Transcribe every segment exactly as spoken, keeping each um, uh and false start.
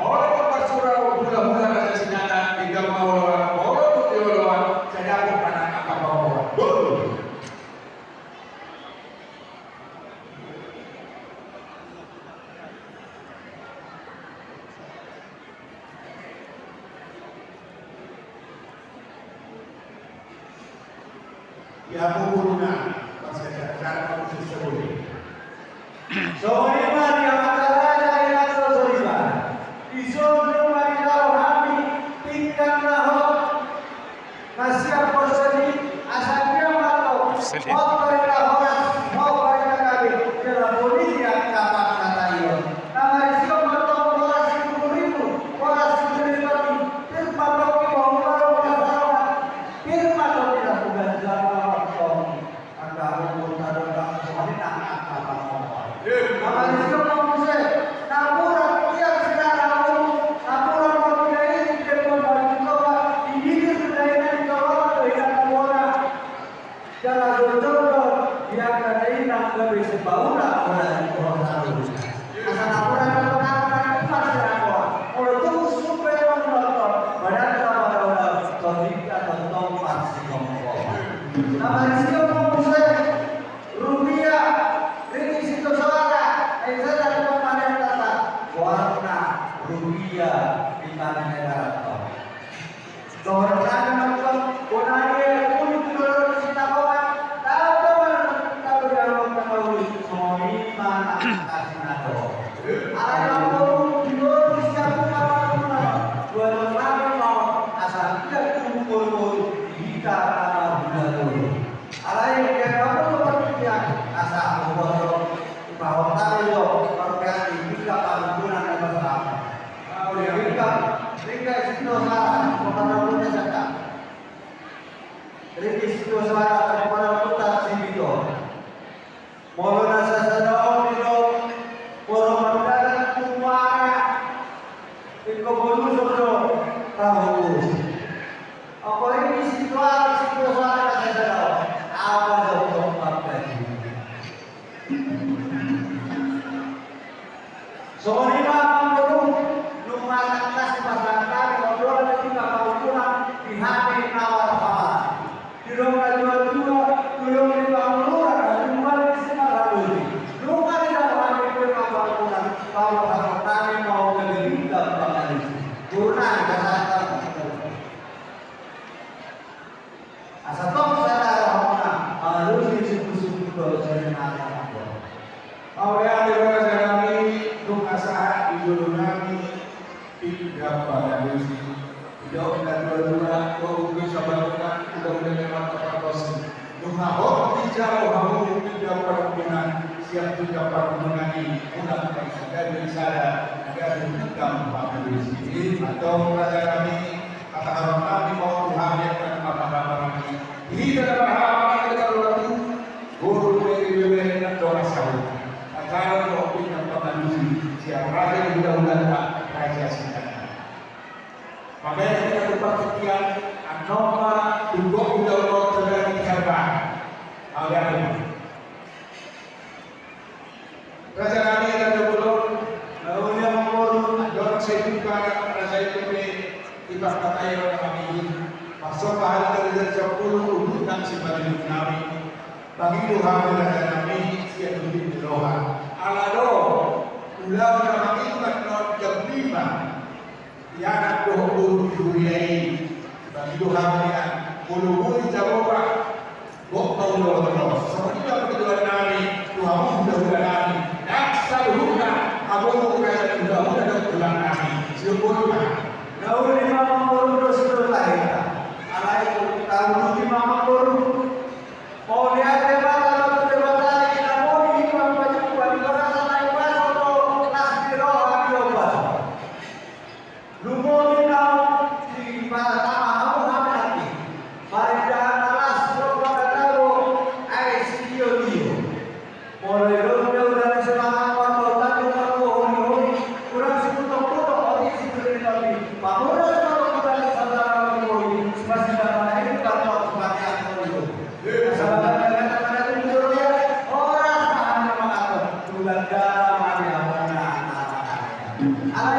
Molo marsuruan hulahula Raja Sinanga, denggan ma oloan, molo tung di oloan, sai dapot ma nang angka pangomoan. Bolu. Ia pupuruna, pas kejar-kejar, pas kejar-kejar. Songon i ma di amanta raja, i nang so songon i ma. Dison nunga dijalo hami pinggan na hot, na siap porseli, asa dia ma antong hot barita horas, hot barita gabe, jala boi ni angka pangkataion. Na marisi on ma antong horas sipulu ribu, horas sipulu ribu, pir ma antong di bawah, horas sipulu ribu. Pir ma antong di dalam tugas jama antong. Angka umur tadok tangkas songon i nang angka pangomoan. Ima. Amang disi ma muse, napuran tiap sian na umur, napuran ma di na i, di denggan ma di toba, di bibir na i, na di toba, na i na bona. Jala jotjot do di angka na i nang gabe sipaula, bona di pohon saluhutna. Asa napuran na tongtong na tumpar sian angka on. Molo tung sumpe manonton, badan na madauna, tondinta tongtong marsigomgoman. Na marisi on ma muse, rupia, ringgit sitio soara, na i sada di pamarian tata, goarna rupia di tangan negara tong. Dohot nami ma tong, bona i, kulit tu dolok di Sitapongan, tau tau ma tau di amang tangga uli, songon i ma na kasina do. Alai amang boru, di boru di siap tu amang boru, dua nang nami ma, asa dia tu boru, di hita na marhula boru. Alai dia kamu tu partingkian, asa amang boru, di pahon tadi do, parpean di hita parhubungan na bersama. Ringgas, ringgas sitio soara, pokokna puta saka. Ringgas sitio soara, pokokna puta sibito. Molo na sasada on do, molo mardalan tu muara, ingkon boluson do tahu. Apa ringgas sitio soara, sitio soara na sasada on? Apa do tong panggaji? Songon i ma amang boru, nunga tangkas dipasahat hami, ondongan di tingki parhubungan, di hami na marhahamaranggi. Di dong na tuatua, di dong di panguluran, nunga di simarhalusi. Nunga di dalam hami di tingki parhubungan, pasahaton hami ma on gabe denggan pangalusi. Boru nami, pasahat hami. Asa tong sada rohana, mangalusi suku-suku dohot sori nami. Mauliate ma raja nami, nunga sahat di jolo nami, pinggan pangalusi. Didok na tuatua, dohot sabalukan, uda-uda memang tapartosi. Nunga hot dijalo hamu pinggan parhubungan, siap pinggan parhubungan i, unang gabe sada, gabe pinggan pangalusi. Antong raja nami, Hata haroan nami ma on tu hami angka na marhahamaranggi. Di hita na marhahamaranggi, di na marhula boru, boru, bere, bere, bere, na dongan sahuta. Acara do pinggan pangalusi sian raja ni hulahulanta, Raja Sinanga. Maka di hita tu partingkian, annon ma tumpak hulahula on terjadi di Herba. Mauliate. Raja nami, raja bolon, na uli amang boru, andorang sai buka raja i dope, di pangkataion nami, parsomba hata di raja sampulu, uhum nang sipajujuk nami. Pangido hami raja nami, sian uhum ni roha. Ala do, ulaon na mangido annon jam lima. Ia anak dohot boru di huria i, bagi do hami nian, molo boi Jahowa, gok ma ulaon on. Songon i ma pangidoan nami tu hamu hulahula nami, nang saluhutna hamu hulahula dohot tulang nami. Sidung boi ma. Na uli ma amang boru, dos do hita. Alai tauluti ma amang boru. Mauliate ma tu Debata, na boi hita pajumpang di bagasan na ipaso do las ni roha di ombas. Lumobi naung dipahatama hamu hami nangkin, marindahan na las dohot pangkataion, ai sitio-tio. Molo i do, uda-uda ni semangat, marbohot tanduk, marbohot holi-holi, urang siputok-putok, otik sipir ni topi, pamuras ma tong.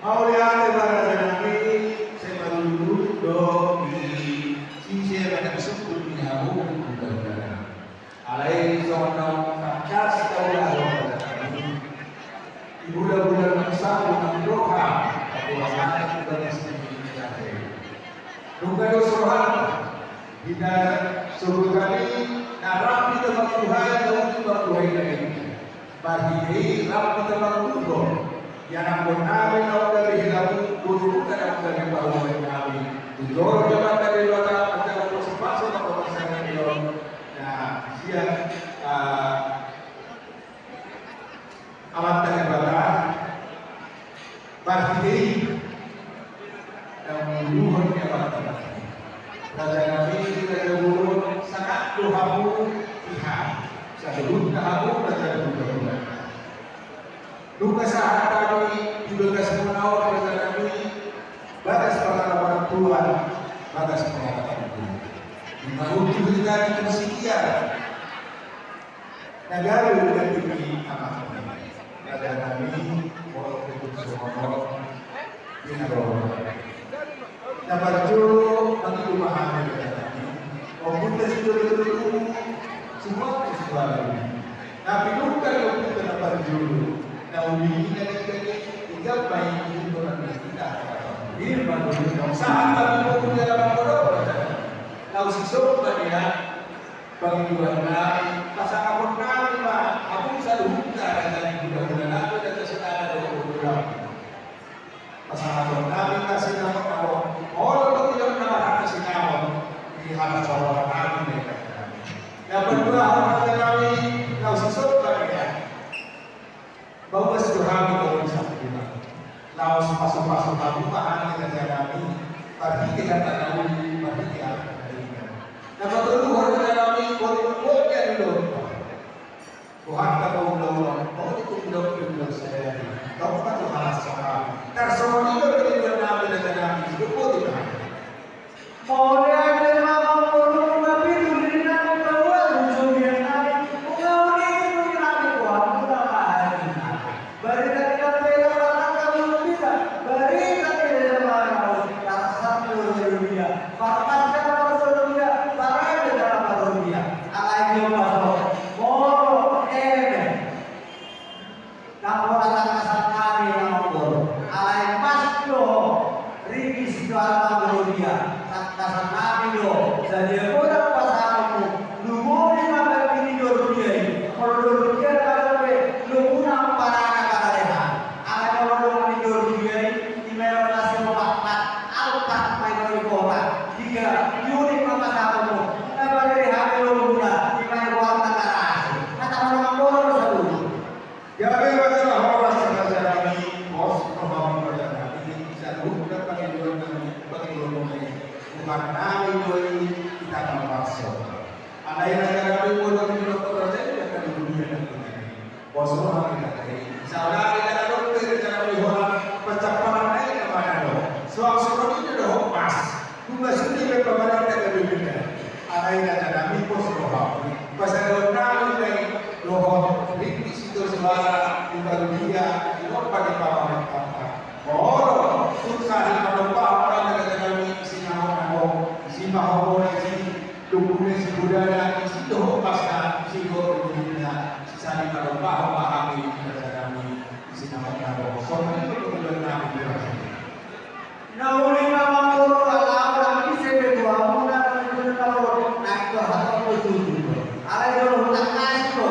Mauliate ma raja nami, sai marujung do i, sise ma na sungkun ni hamu hulahula nami. Alai songon na tangkas taulahon raja nami, di bulan-bulan na sabu nang roha, pakuasaan di bagas ni raja i. Nunga dos rohanta, di na sogot nami, na rap hita mambuhai, na uli mambuhai na denggan. Marhite i rap hita mangudurhon, ianakhon nami na umgabe helamu, boru na umgabe parumaen nami. Tu jolo Debata Debata, anjaha pasu-pasu ma pamarsangapon, na sian, ah, Amanta Debata. Marhite i na umuluhon ni Amanta Debata. Raja nami, raja bolon, sahat do hamu di hami, saluhutna hamu raja bolon. Nunga sahat hami di bagasmuna on raja nami, bagas pangalaman tua, bagas pangalaman tua. Nunga hundul hita di Tusi Tiar. Na gabe ganti ni amanta. Raja nami, molo tung songon on, di na ro. Na parjolo, mangido ma hami raja nami. Ompunta sijolo-jolo tubu, sumangku sumangku. Na pinungka ni ompunta na parjolo. Na uli i na denggan i, ingot ma i di tongan ni hita. Ima tutu. Sahat hami boru di alaman modom raja nami. Laos isomba dia. Pangidoan nami, pasangapon nami ma, hamu saluhutna raja ni hulahula nami, raja Sinaga dohot boru nami. Pasangapon nami ma sinamot na ro, olo pangidoan na marhata sinamot, di hata songon nami, na ikan nami. Na paduahon raja nami, laos isomba dia. Bagas do hami dohot sampulna. Laos pasu-pasu hamu ma hami raja nami, marhite hata na uli, marhite hata na denggan. Na patoluhon raja nami, boru ni Ompunta. Bohanta ma ulaon, boru ni Ompunta sadari. Tong ma tu halas songon. Tarsongon i do pangidoan nami raja nami, dipoti ma hami. Mauliate ma, boru na pitu, di na paopat, tu suhut nami, ungkap ni tu nami, boha muna ma hami. Barita ni na pela, barita ni na pela, barita ni na pela, barita ni na pela, barita ni na pela, barita ni na pela. Alai dia masuk. Molo, eh, Udara isi dohot pasta isi dohot rujukna sisali padompakhon ma hami raja nami sinamot na dohot songon i do kebutuhan nami di raja. Na uli ma mangolu ala au nang ise be tu hamuna na nang jolo na ro nang tor hatop do tutu. Alai jolo hutangkasi do.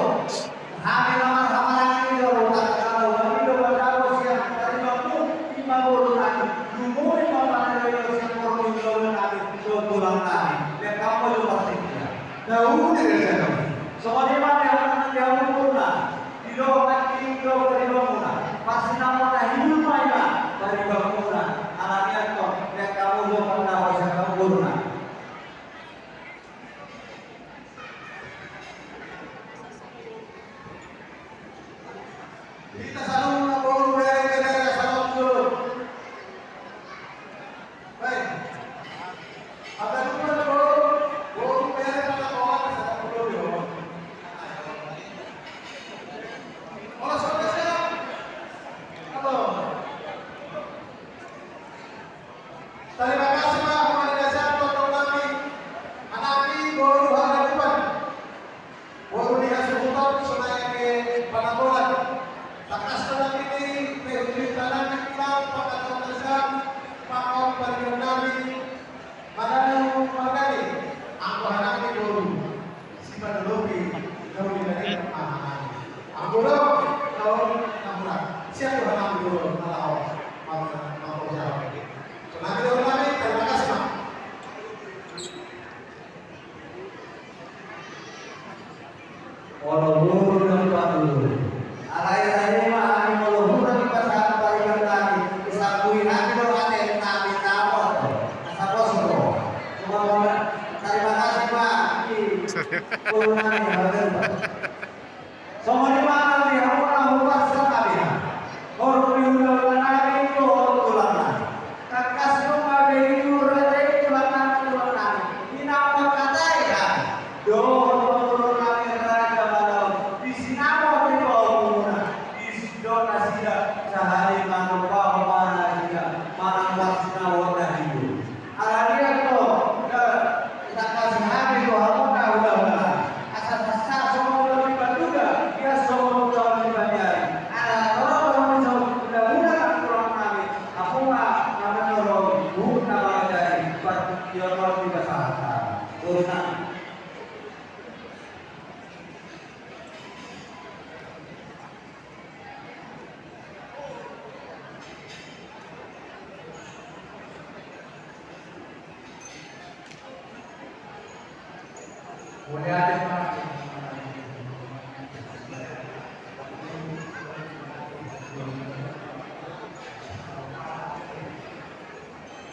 Hami na marhahamaranggi do hutangkasi do hami do mandapot sian taribangmu ima boru nami. Lumuri ma panarion sian boru ni boru nami do tulang nami. Lengkap ma jo partingkian. Na uli raja nami. Songon i ma di hami na di hamuna. Didok nangkin do taribangmuna, parsinamot na hibul ma i ma taribangmuna, alani i antong, lengkap ma jo pandapot sian hamuna. Hita saluhutna boru, bere, bere, saluhutna boru. Tarima kasih ma, Amang Desa, tongtong nami, anakmi, boru haradupan. Boru ni hasuhuton, sonai angka panambolan. Tangkas do nangkin i, pe ujui tanami, tau pangkatauan na sian, pakon parion nami, madanu margani, anggo hanami boru, sipanolopi, daun ni daging ma hanami. Anggo do, daun na murah, sian do hanami boru, na laho, mangko, mangko jalan. Sonai do nami, tarima kasih ma. Olo boru na patolu. Alai raja i ma hami molo hurang i pasahat pariban nami, disambui nami do ate nami na moto. Asa pos do. Cuma molo tarima kasih ma di boru nami haradupan. Songon i ma di hamuna hupasahat hami. Horong ni hulahula nami dohot tulang nami. Tangkas nunga be i tu raja i tulang nami, tulang nami. Inang mangkatai hami. Dohot pangurung nami raja Balaon. Di sinamot ni pahompuna. Di sidok nasida. Sahali manopahon ma nasida. Manang parsinamot na hibul. Alani i antong, eh, tangkas hami tu hamuna hulahula. Asa sasa songon ulaon ni panduda, ia songon ulaon ni panjari. Ala torop hami songon hulahula nang tulang nami. Hamu ma na mandorong, huhut na mangajari, partingkian on di pasahat. Boru nami.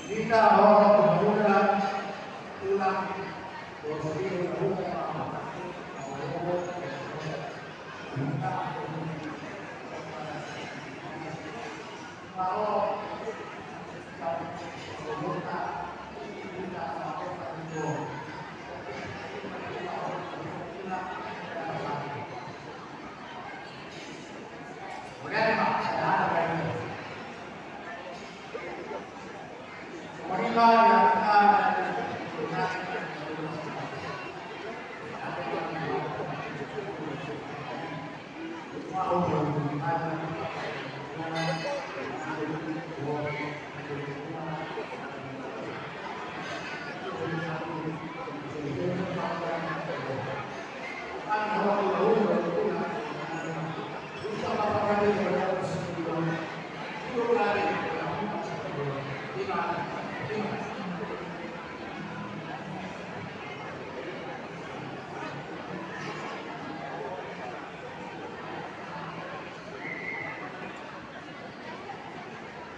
Hita horong tu hamuna tulang.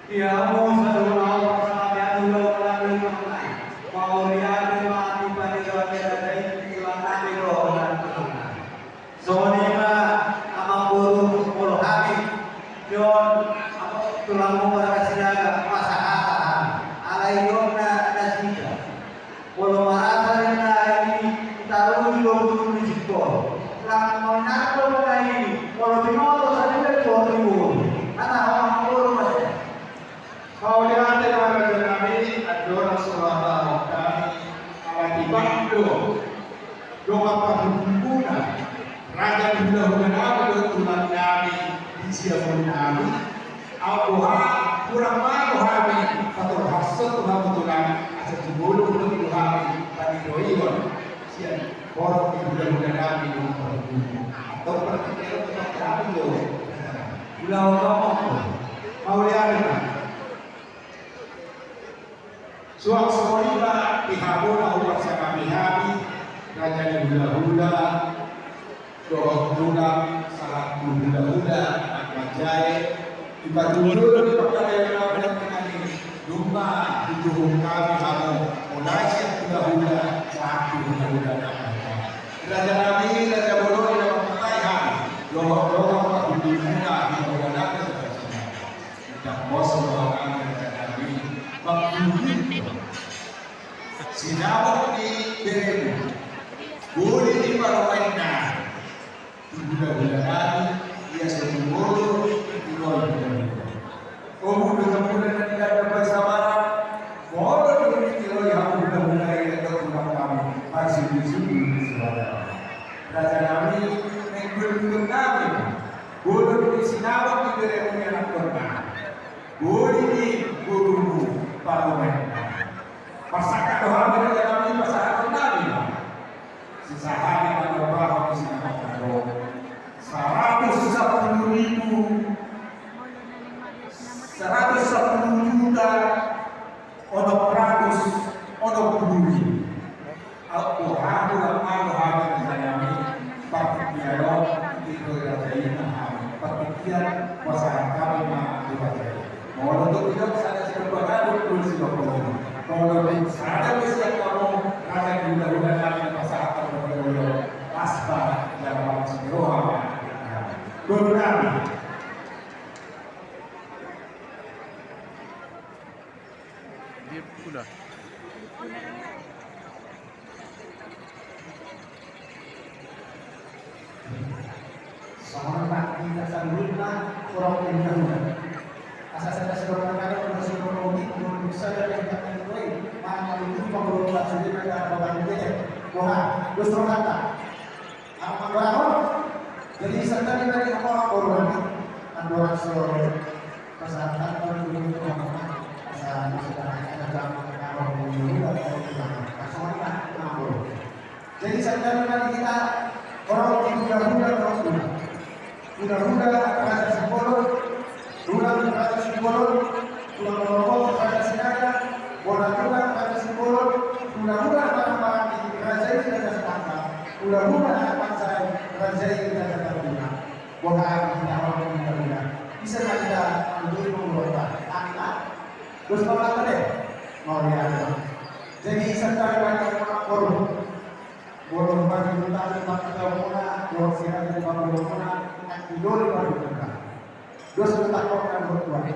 Ia, hamu saluhut na hupasahat hami, ulaon nami songon i. Mauliate ma di pangidoan ni raja i, tulang nami dohot tulang nami. Songon i ma amangboru, molo hami, di on, amang tulangmu marga Sinaga, pasahaton hami. Alai di on na, nasida. Molo marasa ninna i, taruli do bulu ni singkop. Lang mauliate do ninna i, molo binoto sadia tu on ni boru. Hata hau amangboru ma sian. Mauliate ma raja nami, andorang so laho hami, ala tipak do. Tulang nami di siamun nami, au boha hurang malo hami patolhashon tu hamu tulang, asa jumolo hami paniroihon sian horong ni hulahula nami dohot parhundulmu. Antong partingkian tu hami do. Ulaon on, mauliate ma. Suang songon i ma di hamu na hupasangapi hami, raja ni hulahula, dohot tulang sahat tu hulahula, anak manjae, di patuduhon ni pangkataion na nunga dituhuk hami hamu, mulai sian hulahula sahat tu hulahula, anak manjae. Raja nami, raja bolon, na mangkatai hami, dohot, dohot parhundulmuna, hulahula nami, raja nami. Ndang pos do hami, raja nami, mangkuhut sinabok ni beremu, boli ni parumaenna, tu hulahula nami, ia so tumolo ditiroi hulahula. Omu do sabulan na di ganda basabaran, molo dung ditiroi hamu hulahula i, dohot tulang nami, parsundut-sundut di suara. Raja nami, naeng dua-dua nami. Boli ni sinabok ni beremu ni anakkonna, boli ni borumu parumaenna. Parsangkap do hami, raja nami, pasahaton nami ma. Sisahali ma na dapot ni sinabok na ro, saratus sampulu ribu, saratus sampulu juta, onom ratus onom pulu ribu. Au boha hurang malo hami, raja nami, partingkian on, tingki raja i ma hami, partingkian pasahat hami ma tu raja i. Molo dung didok sada sian badan, dua sian badan. Molo dung sada pe sian hamu, raja ni hulahula nami, pasahat hami ma tu raja i, aspa jala mangsi roha ma. Boru nami. Dia pula. Songon i ma di hita saluhutna, horong ni hulahula. Asa sada sidok na ngadok, na sidok na unik, na unik sada na hita kan itu, eh, mana na unik, pangurung tak sulit, na hita kan itu, eh. Boha, dos rohanta. Amang boru. Jadi santabi ma di hamu, amang boru nami. Andorang so pasahat hami tu hulahula, asa sudah ada jam, amang boru, amang boru. Langsung aja, amang boru. Jadi santabi ma di hita, horong ni hulahula, horong tulang. Hulahula Raja Simbolon, tulang Raja Simbolon, tulang Bolon Raja Sinaga, bona tulang Raja Simbolon, hulahula barang-barang ni raja i, Raja Sinanga, hulahula anak bangsa i, raja i, Raja Taruna. Boha hita horong ni hulahula. Bisa ma hita manuturi pangurung ta. Amin, ah? Dos ma hata deh. Mauliate ma. Jadi santabi ma di hamu, amang boru. Molo mangido hami pangkataion muna, dohot siraja ni pangkataion muna, nang didoli ma di muna. Dos ma hata, horong ni hulahula.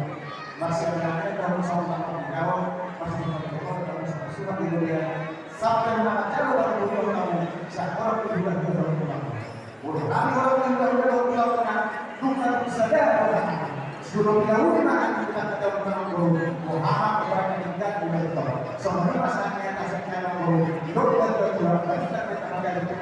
Marsiamun nami, dohot songon na hurang di naon, marsiamun nami, dohot songon na hurang di naon, sampe na manjalo pangkataion muna, sian horong ni hulahula dohot tulang. Molo hami horong ni hulahula dohot tulang muna, dung na tung sada do hami. Sulo pilauri ma hami di pangkataion muna, amang boru, boha ma, boha ma, boha ma. Songon i ma sahat ni hata sian hami, amang boru, didok hami tu tulang, barita ma hita panggabean tu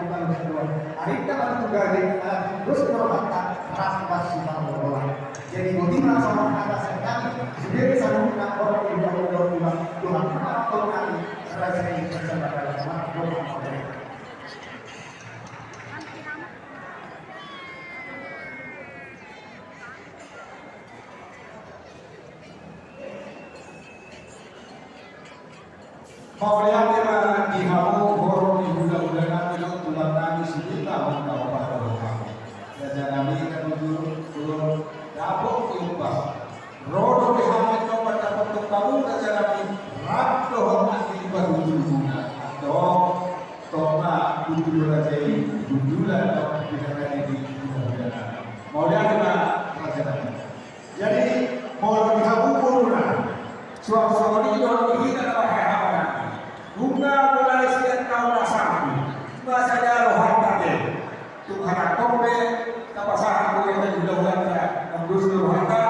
tulang, arinta ma tu gale, ala dos do rohanta, rap marsiparngoluan. Jadi boti ma songon hata sian hami, sude saluhutna horong ni hulahula dohot tulang, dohot tulang nami, raja i, raja i, raja i. Mauliate ma di hamu horong ni hulahula nami dohot tulang nami, sude ma hita na hupasahat hamu. Raja nami, na bujur, ulun dapot ni upas. Ro dope hami tong mandapothon hamu, raja nami, rap dohot anggi ni parhundulmuna. Antong, tong ma hundul raja i, hundulan ma di hita nangkin di hulahula nami. Mauliate ma, raja nami. Jadi, molo di hamu boruna, suang songon i dohot di hita na marhahamaranggi. Nunga mulai sian taon na salpu, masa jalo hata be. Tung hatangkon be, tapasahat be hata di hulahulanta, nang dos do rohanta,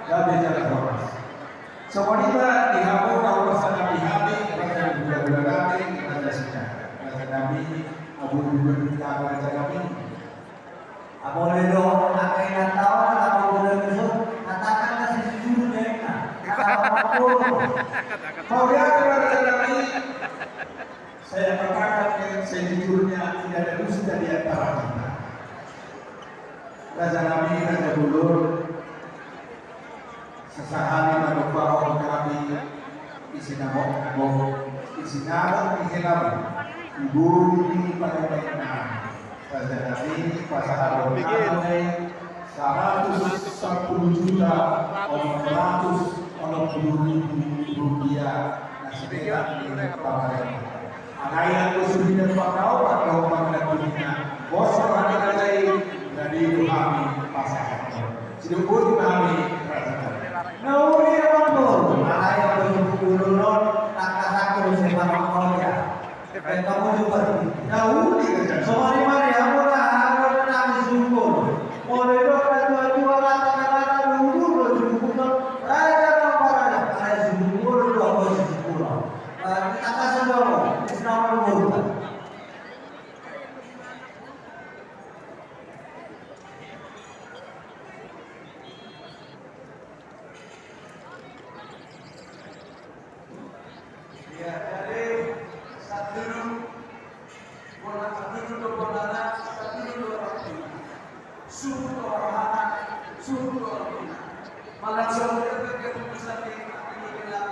gabe jala horas. Songon i ma di hamu na hupasangapi hami, raja ni hulahula nami, raja Sinaga. Raja nami, abu-abu di hita, raja nami. Amole do. Mauliate ma raja nami. Saya katakan yang sejujurnya, tidak ada dusta di antara kita. Raja nami, raja bolon, sasahali ma dompak hami di sinamot, di sinamot ni helamu, di boru ni parumaenna. Raja nami, pasahaton hami saratus sampulu juta onom ratus onom pulu ribu rupiah na sipetak ni pamarenta. Alai anggo suhi na pakaopat dohot panganan pudina, bos roha ni raja i, jadi do hami pasahathon. Sidung boti ma hami raja. Na uli amang boru, alai anggo suhi ulun on, tangkas anggo se manang on ya. Kamu juga. Na uli raja. Songon i ma di hamu na, hamu na nami sungkun. Molo i do na tua-tua lata na lata dulu do sungkun. Raja na paraja, alai sungkun do hamu sungkun. Kita kasih dulu, Islam dulu. Iya, jadi satu dulu. Bona satu dulu, bona satu dulu. Suhut tu rohana, suhut tu rohana. Malah suhut tu rohana, suhut tu rohana.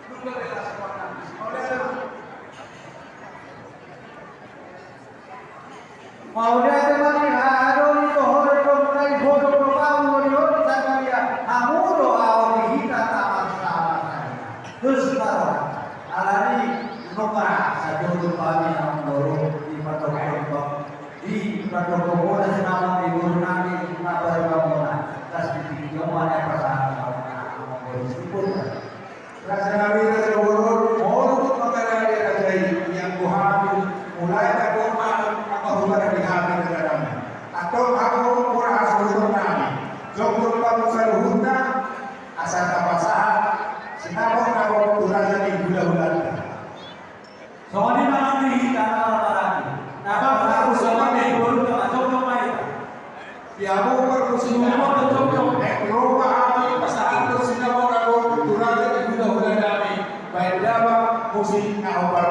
Nunga bela semangat. Oleh mauliate ma di haha do ni dohot do na i bodok do hamu do di on satalia hamu do ahu di hita tamarsalasai. Terus baru alani nunga satu tu kami yang baru di patokon. Di patokon bola sinamot ni boru nami na paima mona. Tas di tinggi omane pasangan na mona. Raja nami, raja bolon, molo tung mangalale raja i, ianggo hami, mulai na gok manang apa hubara di hami raja nami. Antong hamu mura hasuhuton nami. Jongjong hamu saluhutna, asa tapasahat sinamot na gok tu raja ni hulahulanta. Songon i ma nang di hita na marhaha. Na bangsa usama ni boru na jongjong ma hita. Di hamu parmusik na jongjong. Roba hami pasahathon sinamot na gok tu raja ni hulahula nami. Baen damang musik na hombar.